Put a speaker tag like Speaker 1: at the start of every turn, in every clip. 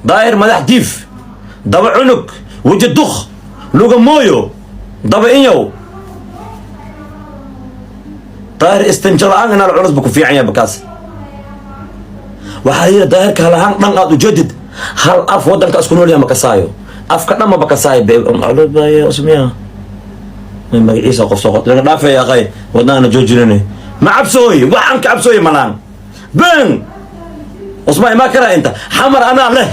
Speaker 1: Daahir madax diif, daba cunug, weji duk, luga mooyo, daba inyow. Daahir istinjo la-aan inaal culus ba ku fiican yahay. Bakaas waxaa yidhi Daahirka halahaan dhan aad ujeedid, hal af wadanka isku nool yahay ma kasaayo, afka dhan maba kasaayo. Usmiya magaciisa qof soo qot laga dhaafaya aqay wadnaana joojinane. Ma cabsooy, waxaan ka cabsooy malaan ben Usmaan imaa karaa inta Xamar anaa leh.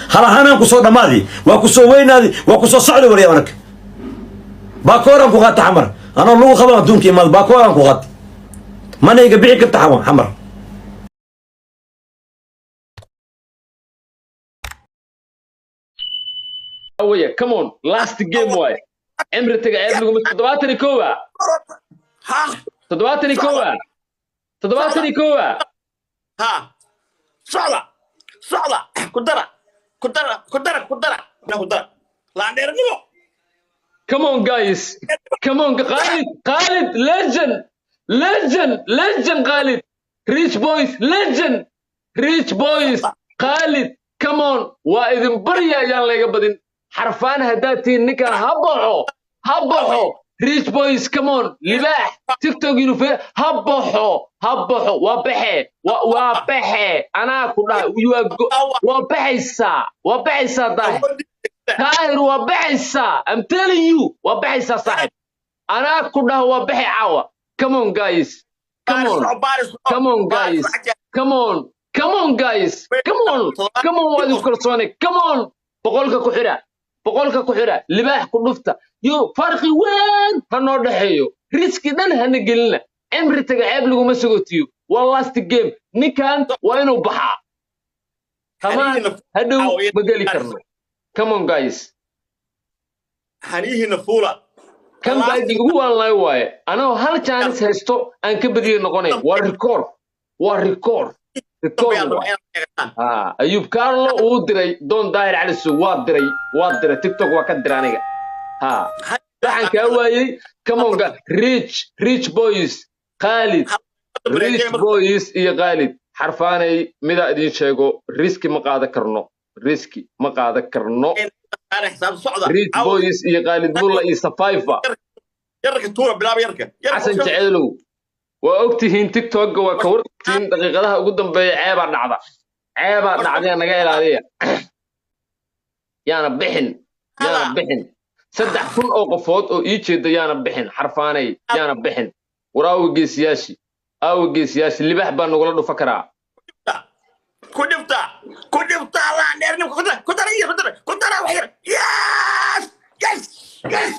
Speaker 1: Halahaanaan kusoo dhammaadi, waa kusoo weynaadi, waa kusoo socda. Warya, anag baakooraan ku qaata Xamar anoo lagu qaban adduunka imaad, baakooraan ku qaata, mana iga bixi karta Xamar.
Speaker 2: Waya, come on, last game waaye. Cimri taga ceeb laguma. 71a, 71a, 71a.
Speaker 3: Ha, socda, socda, ku dara, ku dara, ku dara, ku dara, ku dara, laandheernimo.
Speaker 2: Come on guys, come on. Khalid, Khalid, legend, legend, legend. Khalid, Rich Boys, legend, Rich Boys, Khalid, come on. Waa idin barya, ayaan layga badin. Xarfaan haddaad tihiin, ninkan ha baxo, ha baxo. Rich Boys, come on. Libaax TikTok yunufe, ha baxo, ha baxo. Waa baxe, waa baxe. Anaa ku dhahay, waa baxaysaa, waa baxaysaa. Daahir, Daahir, waa baxaysaa. I'm telling you, waa baxaysaa saaxib. Anaa ku dhaha, waa baxay caawa. Come on guys, come on, come on guys, come on, come on guys, come on, come on. Waa idinku kalsoonay. Come on, 100-ka ku xidha, 100-ka ku xidha. Libaax ku dhufta yo, farqi weyn ha noo dhexeeyo, riski dhan hana gelina. Cimri taga ceeb laguma sagotiyo. Waa last game, ninkan waa inuu baxaa. Kamaan hadhow ma geli karno. Come on guys.
Speaker 3: Xaniyihiina fuula.
Speaker 2: Kan baagi ugu waalnay waaye, anagoo hal chance haysto aan ka badiyo noqonay. Waa record, waa record, record waaye. Ayub Carlo uu diray Don Daahir Calisow, waa diray, waa diray. TikTok waa ka diray aniga. Ha, waxaan kaa waayey. Come on Rich, Rich Boys, Khalid, Rich Boys iyo Khalid. Xarfaanay, midaa idiin sheego, riski ma qaadan karno, riski ma qaadan karno. Rich Boys iyo Khalid Mulla iyo Safaifa.
Speaker 3: Yarka tuura, bilaab yarka.
Speaker 2: Xasan Jeceelow, waa ogtihiin TikTokga, waa ka wartiin. Daqiiqadaha ugu dambeeya ceebaa dhacda, ceebaa dhacdaya. Naga ilaaliya, yaana bixin, yaana bixin. 3000 oo qofood oo ii jeeda, yaana bixin. Xarfaanay, yaana bixin. War aawa geesiyaashi, aawa geesiyaashi? Libax baa nagula dhufa karaa.
Speaker 3: Ku dhifta, ku dhifta, laandheernimo, ku dara, ku dara, ku dara, ku dara, wax yar. Yes, yes, yes.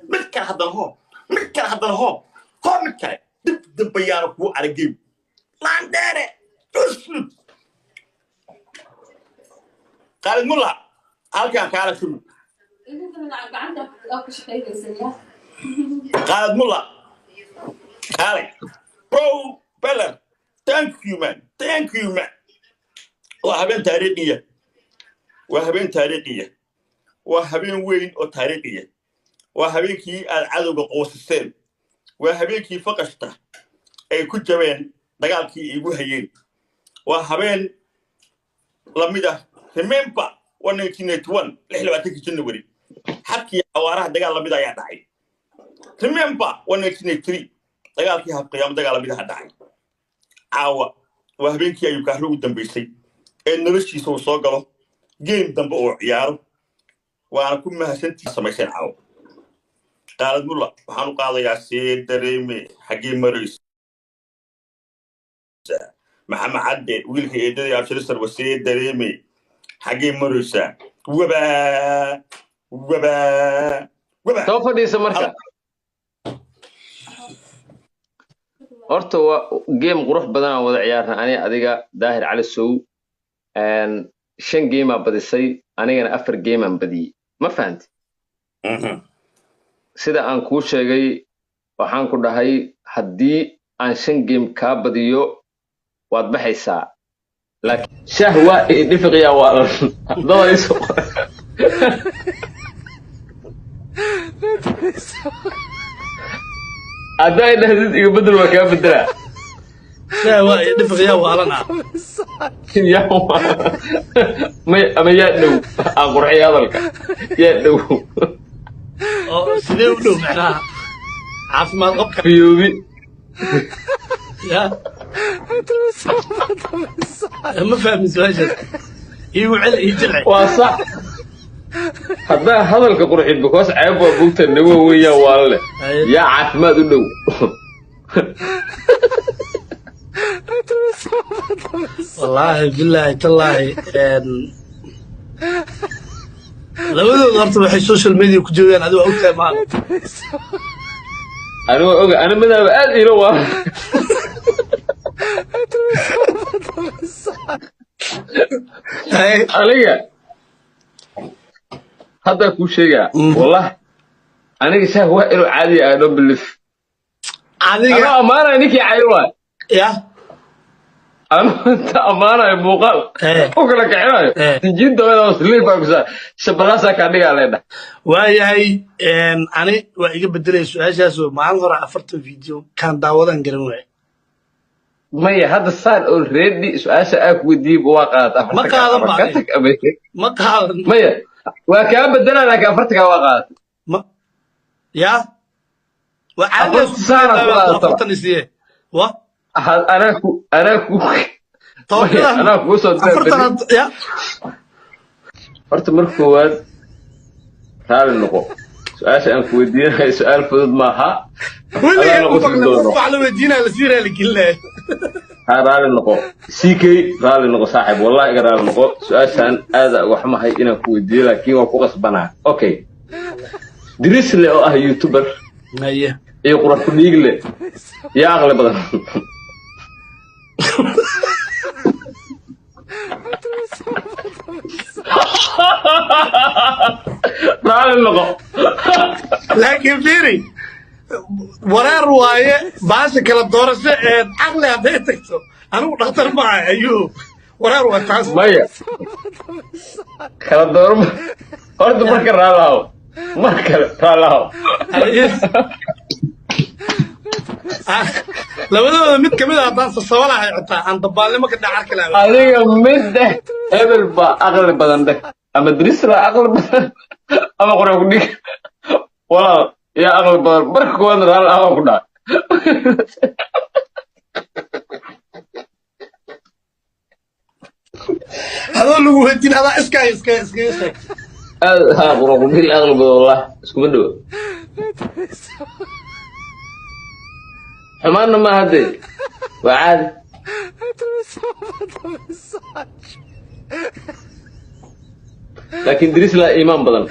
Speaker 3: Mid kale haddana hoo, mid kale haddana hoo, hoo, mid kale. Dib dambe yaana kuu aragay, laandheere uslub. Khaalid Mulla halkaan kaala shubi. Khaalid Mulla kaalay. Bro beller, thank you man, thank you man. Waa habeen taariikhiya, waa habeen taariikhiya, waa habeen weyn oo taariikhiya. Waa habeenkii aad cadowga qoosiseen, waa habeenkii faqashta ay ku jabeen dagaalkii igu hayeen. Waa habeen lamid ah. Remember 26 January, xadkii xawaaraha dagaal lamid ayaa dhacay. Remember 1983, dagaalkii habqiyaamo dagaal lamid aha dhacay. Caawa waa habeenkii Ayuu Kaahlo ugu dambaysay ee noloshiisa uu soo galo game dambe uu ciyaaro, waana ku mahadsantii samayseen caawa. Qaalad Mulla waxaan u qaadayaa, see dareeme, xaggee maraysa? Maxamed Cadde, wiilka eedadii Abshirisarwa, see dareeme, xaggee maraysaa? Wabaa, wabaa, wabaa.
Speaker 2: Soo fadhiisa. Marka horta waa game qurux badan aan wada ciyaarna ani adiga Daahir Cali Sow. Shan game aa badisay, anigana afar game aan badiyey. Ma fahanti? Sida aan kuu sheegay, waxaan ku dhahay haddii aan shan game kaa badiyo waad baxaysaa, laakiin shah waa dhifiqiyaa, waa dada isu. Haddaa dhahdid iga bedel, waa kaa bedelaa.
Speaker 4: Yaa waa dhifiq, yaa waalan ah?
Speaker 2: Yaa may ama yaa dhow? Aan qurxiya hadalka, yaa dhow?
Speaker 4: Oo sidee u dhow, macnaha caafimaad qabka?
Speaker 2: Fiyoobi.
Speaker 4: Ya, ma fahmin su-aashaas, iigu celi, ii jilci.
Speaker 2: Waa sax haddaa hadalka qurxid, because ceeb waa bugta nago weyn, yaa waalan leh, yaa caafimaad u dhow?
Speaker 4: Wallaahi bilaahi tallaahi, labadooda horta waxay social media ku joogaan adigo ogtahay maaha.
Speaker 2: Anigoo oga, ani madaaba aad iila waalan. Aniga haddaa kuu sheegaa, wallah aniga shaah waa inuu caadi yahay. I don't believe.
Speaker 4: Adiga
Speaker 2: anoo ammaanaya ninkii cay waay.
Speaker 4: Ya.
Speaker 2: Anoo inta ammaanayo muuqaal u kala kicinayo tinjiinta wada kusaa shabalaasaa kaa dhigaa leedha.
Speaker 4: Waayahay, ani waa iga bedelaya su-aashaasoo maalin hore 40 video kaan daawadan garan waaya.
Speaker 2: Maya, hadda saan already su-aasha aa ku weydiiyey waa qaadata.
Speaker 4: Ma qaadan ba
Speaker 2: ka
Speaker 4: aniga.
Speaker 2: Tag ama
Speaker 4: Ma qaadan.
Speaker 2: Maya, waa kaa bedelaa, laakiin 40-kaa waa qaadatay.
Speaker 4: Ma ya, waa caadi.
Speaker 2: 40 saana ku qaadataba.
Speaker 4: 40 isiye wa.
Speaker 2: Anaa ku maya,
Speaker 4: Tobankadan
Speaker 2: anaa kuu soo diray
Speaker 4: 40
Speaker 2: berri.
Speaker 4: Ya.
Speaker 2: Horta marka koowaad raali noqo, su-aasha aan ku weydiinayo su-aal fudud maaha.
Speaker 4: Weligaa
Speaker 2: Adaa
Speaker 4: ku
Speaker 2: noqon
Speaker 4: maqlay
Speaker 2: doono.
Speaker 4: Qof wax la weydiinaya lasii raali gelinaya.
Speaker 2: Ha, raali noqo ck, raali noqo saaxib, wallahi iga raali noqo. Su-aashaan aada uga xumahay inaan ku weydiiyo, laakiin waan ku qasbanaa. Okay, Dirisle oo ah youtuber
Speaker 4: Haye.
Speaker 2: iyo Qurax ku Dhiigle, yaa aqli badan? Raali noqo.
Speaker 4: Laakiin fiiri, wareer waaye baasha kala doorasho ee caqli hadday tagto. Anigu dhakhtar ma ahay, ayuu wareer waa taas.
Speaker 2: Maya, kala doorma horta. Marka raalahow, mar kale raalahow.
Speaker 4: Haye. Ah, labadooda mid kamid a haddaan sasaba lahay, xitaa aan dabaalnimo ka dhex arki lahaa.
Speaker 2: Adiga mid deh, hebel baa aqli badan deh, ama Drisla aqli badan ama Qura ku Dhig. Walaal, yaa aqli badan? Marka koowaadna raali ahaan ku dhaca.
Speaker 4: Adoo lagu weydiin adaa iskaa iska iskaga sheeg.
Speaker 2: Aad ha, Qura ku Dhig aqli badan, wallah iskuma dhowa, xumaanna ma hadde, waa caadi. Laakiin Drisla iimaan badan.